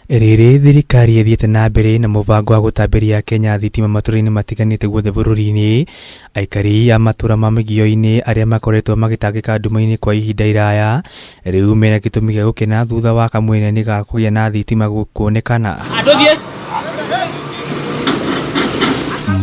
Rĩrĩ thirikari ĩthiĩte na mbere na mũbango wa gũtambĩria Akenya thitima matũra-inĩ matiganĩte guothe bũrũri-inĩ, aikari a matũra ma mĩgio-inĩ arĩa makoretwo magĩtangĩka nduma-inĩ kwa ihinda iraya, rĩu mena gĩtũmi gĩa gũkena thutha wa kamwene ga kũgĩa na thitima kuonekana.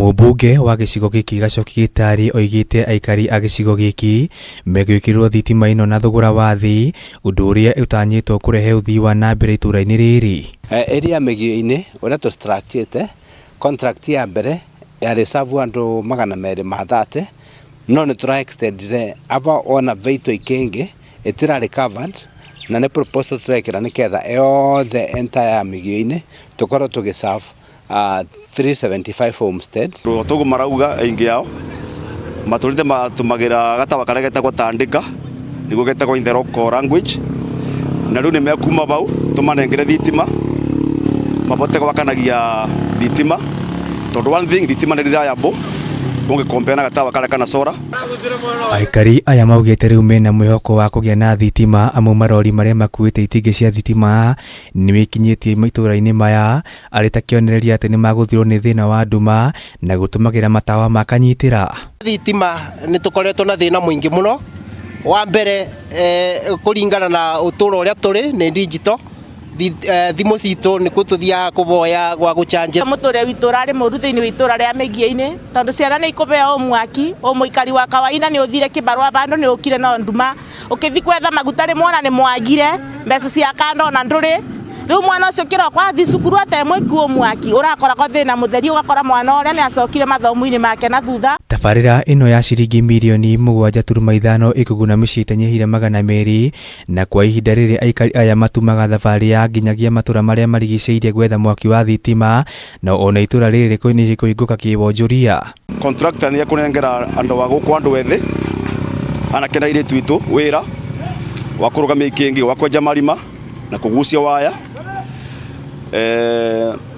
Mũmbunge wa gĩcigo gĩkĩ Gachoki Gĩtarĩ oigĩte aikari a gĩcigo gĩkĩ megwĩkĩrĩrwo thitima ĩno na thogora wa thĩ, ũndũ ũrĩa ũtanyĩtwo kũrehe ũthii wa na mbere itũra-inĩ rĩrĩ. Area mĩgio-inĩ ũrĩa tũ structure contract ya mbere yarĩ serve andũ 230 no nĩ tũra extendire aba ona veito ikĩngĩ ĩtirarĩ covered na nĩ proposal tũrekĩra nĩketha yothe entire mĩgio-inĩ tũkorwo tũgĩ serve 375 homesteads. Toguo marauga aingĩ ao matũrĩte matũmagĩra gatawa karĩa getagwo tandĩka nĩguo getagwo in the local language na rĩu nĩ mekuma bau tũmanengere thitima mabote gwakanagia thitima tondũ one thing thitima nĩ reliable ũngĩ compare na gatawa karĩa kana solar. Aikari aya maugĩte rĩu mena mwĩhoko wa kũgĩa na thitima amu marori marĩa makuĩte itingĩ cia thitima nĩmĩkinyĩtie matũra-inĩ maya arĩ ta kĩonereria atĩ nĩmagũthirwo nĩ thĩna wa nduma na gũtũmagĩra matawa ma kanyitĩra. Thitima nĩ tũkoretwo na thĩna mũingĩ mũno wa mbere kũringana na ũtũũro ũrĩa tũrĩ nĩ digital thimũ citũ nĩkuo tũthiaga kũboya gwa gũchanjĩra. Mũtũrĩre witũ ũrarĩ mũru thĩinĩ wa itũra rĩa mĩgiĩ-inĩ tondũ ciana nĩ ikũbeo mwaki o mũikari wa kawaida nĩ ũthire kĩbarũa bandũ nĩ ũkire no nduma ũkĩthi gwetha maguta rĩmwe ona nĩ mwagire mbeca cia kando ona ndũrĩ rĩu mwana ũcio kĩroko athi cukuru atemwĩkuo mwaki ũrakoragwo thĩna mũtheri ũgakora mwana ũrĩa nĩ acokire mathomo-inĩ make na thutha. Tabarĩra ĩno ya ciringi mirioni 7.5 ĩkũguna mĩciĩ ĩtanyihĩire 200 na kwa ihinda rĩrĩ aikari aya matumaga thabarĩ ya nginyagia matũra marĩa marigicĩirie gwetha mwaki wa thitima na ona itũra rĩrĩ nĩ rĩkũhingũka kĩwonjoria. Contractor nĩ ekũnengera andũ a gũkũ andũ ethĩ anake na airĩtu witũ wĩra wa kũrũgamia ikĩngĩ wa kwenja marima na kũgucia waya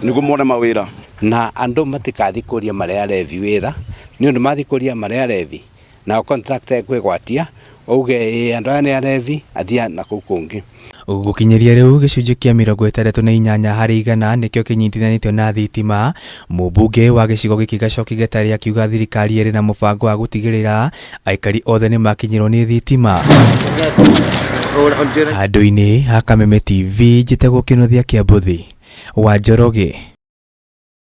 nĩguo mone mawĩra. Na andũ matikathi kũria marĩa arethi wĩra nĩ ũndũ mathi kũria marĩa arethi nao contractor ekwĩgwatia auge ĩĩ andũ aya nĩ arethi athiĩ na kũu kũngĩ. Gũkinyĩria rĩu gĩcunjĩ kĩa 68 harĩ igana nĩkĩo kĩnyitithanĩtio na thitima. Mũmbunge wa gĩcigo gĩkĩ Gachoki Gĩtarĩ akiuga thirikari ĩrĩ na mũbango wa gũtigĩrĩra aikari othe nĩ makinyĩrwo nĩ thitima. Handũ-inĩ ha Kameme TV njĩtagwo Kĩnuthia Kĩambuthi wa Njoroge.